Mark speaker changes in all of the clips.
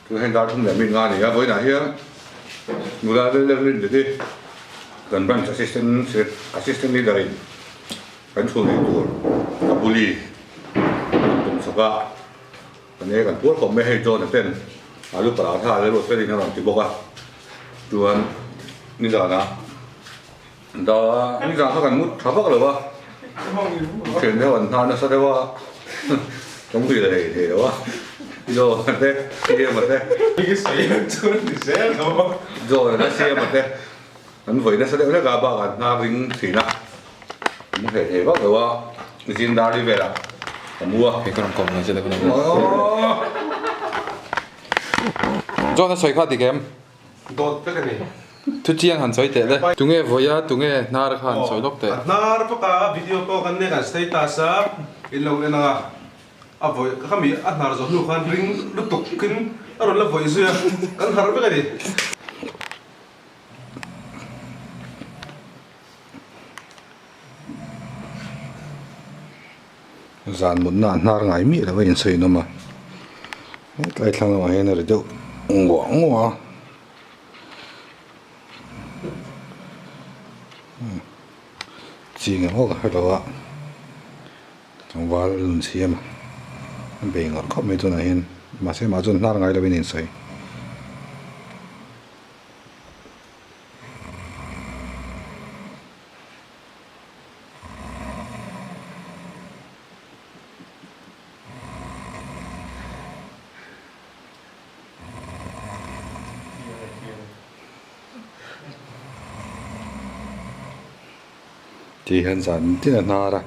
Speaker 1: Chu heng dar thum leh min nga a ni a, vawiinah hian nula lel lel rin leh hi kan branch assistant assistant leader in kan chhun ei tur a buli an tum chhawk a, kan ei kan puar khawp mai hei John-a ten alu paratha leh ruat felin a rawn ti bawk a, chuan nizanah Da nizan kha kan mut tha vak lo a, thian deuh an hnar nasa deuh a, kan hmui la thei thei lo a, John-a te Siama te John-a te Siama te an vawi nasa deuh hlek a, bakah an hnar ring thin a, mu thei thei vak lo a, zing dar ri velah ka mu a.
Speaker 2: John-a sawi kha dik em?
Speaker 3: Dawt vek a ni.
Speaker 2: Thu chiang han sawi teh le. Tunge vawi a, tunge hnar kha han sawi lawk teh.
Speaker 3: A hnar bawk a, video pawh kan nei kan status a, in lo en ang a, a vawi ka mi a hnar zawh hnu khan ring lutuk in a rawn la vawi zui a, kan harh vek a ni.
Speaker 1: Zan mutna ah hnar ngai miah lo a insawi nawm a, hetlai thlang lamah hian a ri deuh nguah nguah a, chi engemaw ka hre lo a, tlangval a insiam a, a bei ngawrh khawp mai tunah hian mahse amah chuan hnar ngai lovin a insawi. Tih hian zan tin a hnar a,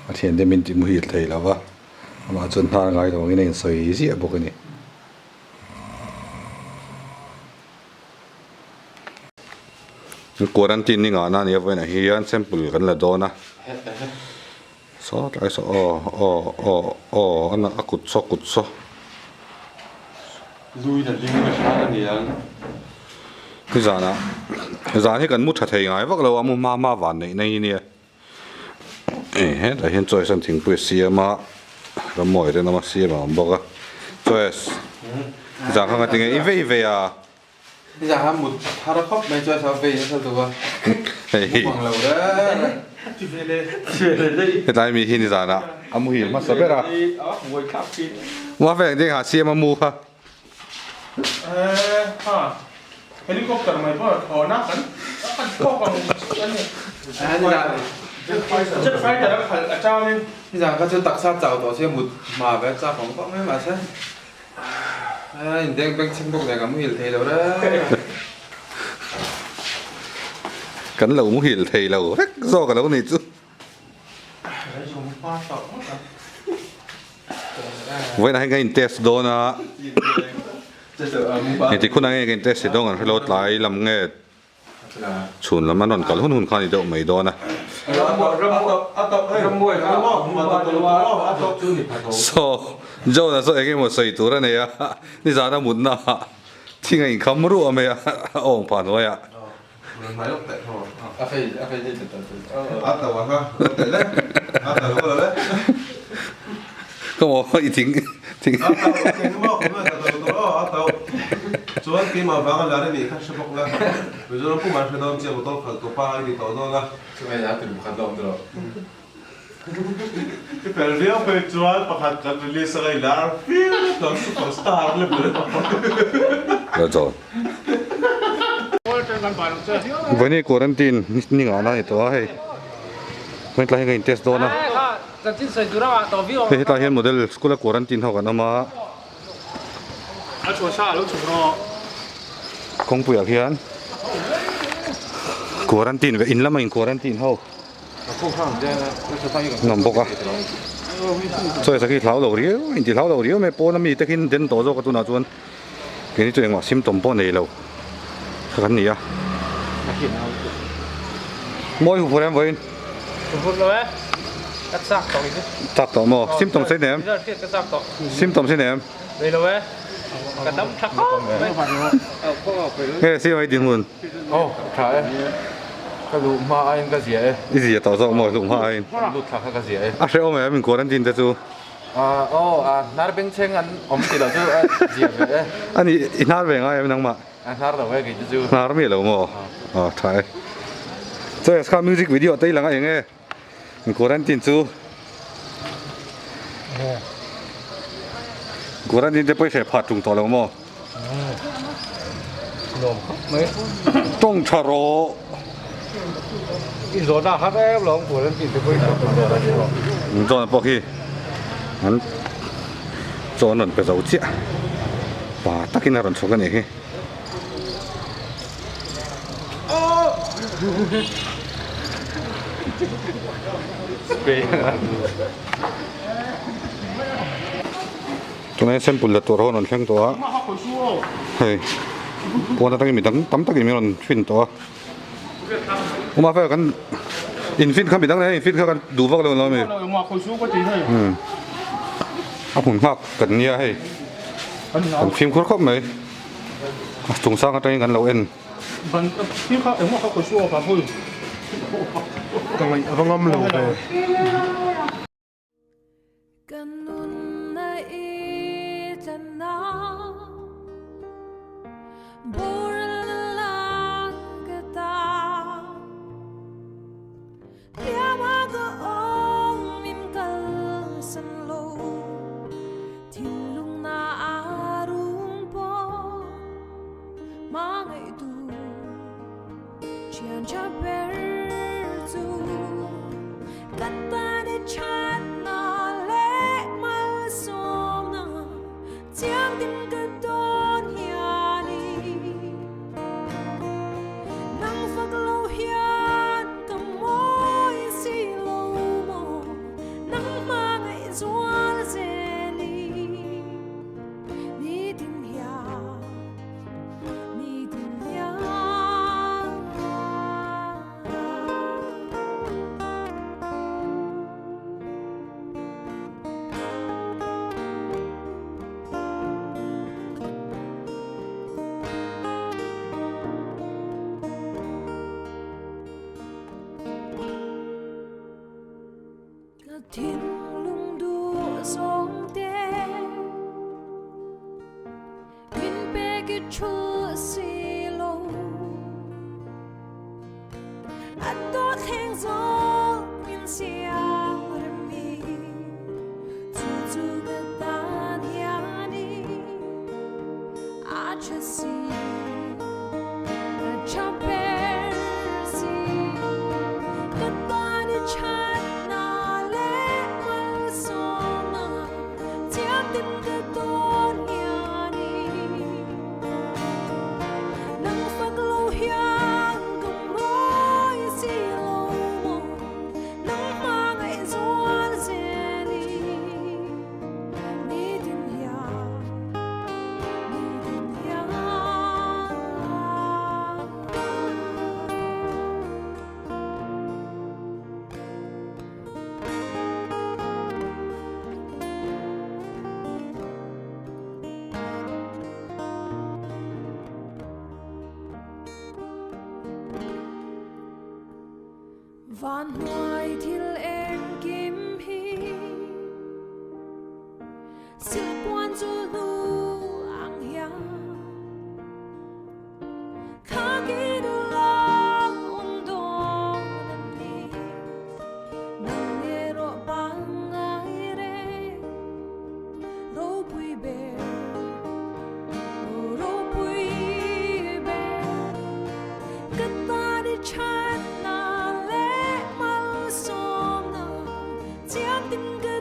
Speaker 1: a thiante min ti muhil thei lo va, amah chuan hnar ngai lo angin a insawi ziah bawk a ni. Quarantine ni ngahna a nih avangin ah hian sample kan la dawn a saw tlai saw aw aw aw aw a kut saw kut saw. Nizanah zan hi kan mu tha thei ngai vak lo a mu hma hma van neih na hi nia hetah hian choice an thingpui a siam a rammawi te an awm a siam a awm bawk a choice zan kha ngatinge i vei vei a.
Speaker 2: Nizan khan mut thar khawp mai chuan sa vei nasa duh a, mu bang lo reng reng.
Speaker 1: Hetlai mi hi nizanah a muhil hmasa ber a. Ua veng ding ha siam a mu kha.
Speaker 4: Helicopter mai pawh a thawn a, kan kan thawk ang chu a ni. Jet fighter a khalh atangin.
Speaker 2: Nizan kha chu taksa chau tawh sia mut hma ve a chak awm vak mai mahse. A indeng beng chhing bawk nen ka muhil thei lo reng.
Speaker 1: Kan lo muhil thei lo vek zawk a lo ni chu. Vawiinah hian kan in test dawn a, engtik hunah nge kan in test thei dawn kan hre lo tlai lam nge Chhun lam an rawn kal hun hun kha a ni deuh mai dawn a. Saw John-a saw eng emaw sawi tur a nei a, nizan a mutna ah thing a inkham ruah mai a, a awng phah hnuai ah. Ka maw i thing thing.
Speaker 3: Chuan keimah vanga lar i nih kha hre bawk la, Mizoram pumah hre dawn chiah motor khalh tawpa i ni tawh dawn a.
Speaker 2: Chumai a tum pakhat lawm tawh.
Speaker 3: I fel viau phei chuan pakhat kan release anga i lar viau tawh super star level.
Speaker 1: La chawl. Vawiin hi quarantine ni ngah na a ni tawh a hei. Vawiin tlai hian kan in test dawn a. Hei hetlai hian model school a quarantine ho kan awm a. Kawngpuiah khian quarantine ve in lama in quarantine ho an awm bawk a. Chaw sakhi hlau lo riau inti hlau lo riau mai pawn ami te khi den tawh zawk a tunah chuan keini chu engmah symptom pawh nei lo kha kan ni a. Mawi hu phur em vawiin?
Speaker 4: Phur lo e. Ka chak tawh i.
Speaker 1: Chak tawh maw? Symptom sei nem?
Speaker 4: Ka chak tawh.
Speaker 1: Symptom sei nem?
Speaker 4: Nei lo e. Ka dam tha khawp mai.
Speaker 1: Nge si mai dinhmun?
Speaker 2: Oh, tha e. Ka luh hma aiin ka zia e.
Speaker 1: I zia tawh zawk maw luh hma aiin?
Speaker 2: Lut thla kha ka zia e.
Speaker 1: A hrehawm em in quarantine te chu?
Speaker 2: Aw a hnar bengchheng an awm ti lo chu a zia ve e.
Speaker 1: Ani i hnar ve ngai em nangmah?
Speaker 2: A hnar lo e kei chu chu.
Speaker 1: Hnar mi lo maw? Aw tha e. Chaw kha music video te i lang a eng e quarantine chu quarantine te pawh i hreh phah tung tawh lo maw?
Speaker 5: Nuam khawp mai.
Speaker 1: Tawng tha rawh.
Speaker 5: I zawhna har em lo ang quarantine te pawh i hreh phah tawh lo.
Speaker 1: Zawhna pawh khi an chaw an rawn pe zo chiah. Pa takin a rawn chhuk a nih hi. Tunah hian sample la tur ho an rawn thleng tawh a, hei pawn atangin mi dang tam takin min rawn fin tawh a, uma vel kan in fin kha mi dang nen in fin kha kan duh vak lo lo ami a hmun nghak kan nia hei kan fimkhur khawp mai a chung sang atangin kan lo en.
Speaker 3: Ka ngaih a va ngam lo ve.
Speaker 6: Ka nun a i tlanna boral na lang ka ta Hliam a ka awm min kalsan lo Thinlung na a rum pawh Hmangaihtu Thian tha ber chu ka tan i thatna leh malsawmna chiang tin ka dawn hian i nang fak lo hian ka mawi si lo maw nang hmangaih zual zel i ni tin hian. Ka thinlung duh zawng te Min pek i thu si lo A to thleng zawk min siam rem mi Chu chu ka tan hian i a tha si A tha ber si Ka tan i that na leh malsawmna Chiang tin ka tawn hian i nang fak lo hian ka mawi si lo maw nang hmangaih zual zel i ni tin hian ni tin hian. Van hnuai thil engkim hi Silhpuan chu hnu ang hian Kha ki duhlo awm dawn an ni Nang erawh pangngai reng Ropui ber Aw ropui ber Ka tan i thatna leh malsawmna Chiang tin ka.